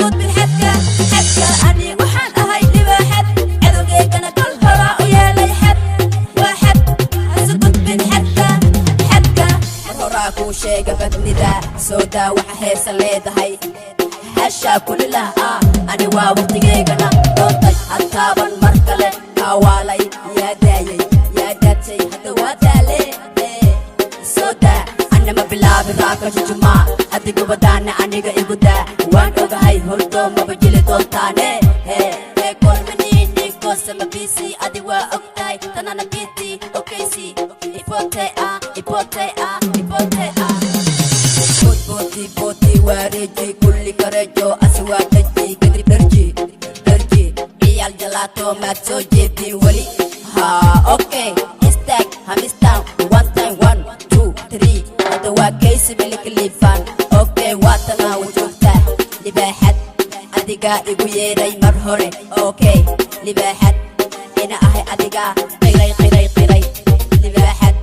Gudbin xadka, xadka. Ani waxaan ahay libaaxad, cadowgeygana kol horaa u yeelay xad. Waa xad, hase gudbin xadka, xadka. Mar horaa kuu sheega badnida soo daa, waxa heesa leedahay hashaa kulilah ah. Ani waa waqtigeygana doontay, hataaban mar kale kaawaalay. Yaa daayay, yaa daadsay, hadda waa daale. Soo daa, anama bilaabi raaka jujumaa adiga wadaana. Aniga igu daa, waan ogahay horto maba jili doontaane. Hee Hee, kulminini kosama bisi. Adi waa ogtahay tanana biti okaysi ipote ah, ipote ah, ipote ah. Booti booti wareeji, kulli karejo asi waa daji, kadib dharji dharji. Ciyaal jalaato maad soo jeedin weli. Ha, okay, istaag hamistaan. One time, one two three, hadda waa kaysi milikaliifan. Okay, waatana wa joogtaa libaaxad. Adigaa igu yeedhay mar hore. Okay, libaaxad ina ahay adigaa qiray, qiray, qiray. Libaaxad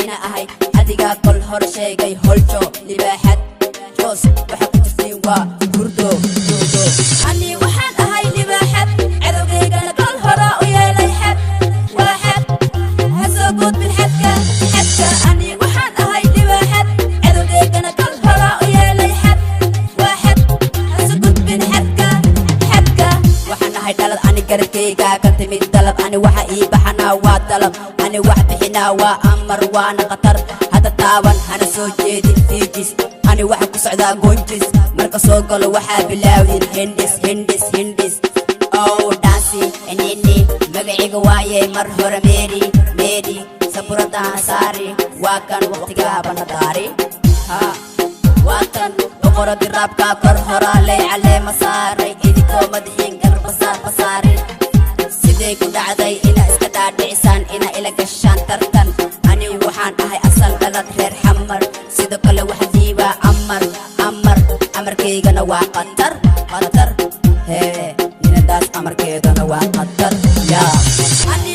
ina ahay adigaa kol hore sheegay. Holjo libaaxad joos waxa ku jirtiin waa hurdo, hurdo. Ani waxaan ahay libaaxad, cadowgeygana kol horaa u yeelay xad. Waa xad, hasoo gudbin xadka, xadka. Ani waxaan ahay libaaxad, cadowgeygana kol horaa u yeelay xad. Waa xad, hase gudbin xadka, xadka. Waxaan ahay dhalad ani garabkayga ka timid dalab. Ani waxa ii baxanaa waa dalab, ani wax bixinaa waa amar, waana khatar. Hadda taaban hana soo jeedin fiijis. Ani waxa ku socdaa goonjis, marka soo galo waxaa bilaawdin hindhis, hindhis, hindhis. Oh, dansi nini magaciga waaye mar hore. Meri meri saburadaan saari, waa kan waqtigaabana daari. Ha, waa kan boqoradi raabka, kor horaa lay caleema saaray. Idinkoo madaxiin garbasaar basaari, siday ku dhacday ina iska dhaadhicisaan, ina ila gashaan tartan? Ani waxaan ahay asal dhalad reer Xamar, sidoo kale waxa diibaa amar, amar. Amarkaygana waa khatar, khatar. Hee, ninadaas amarkeedana waa khatar yaa. Ani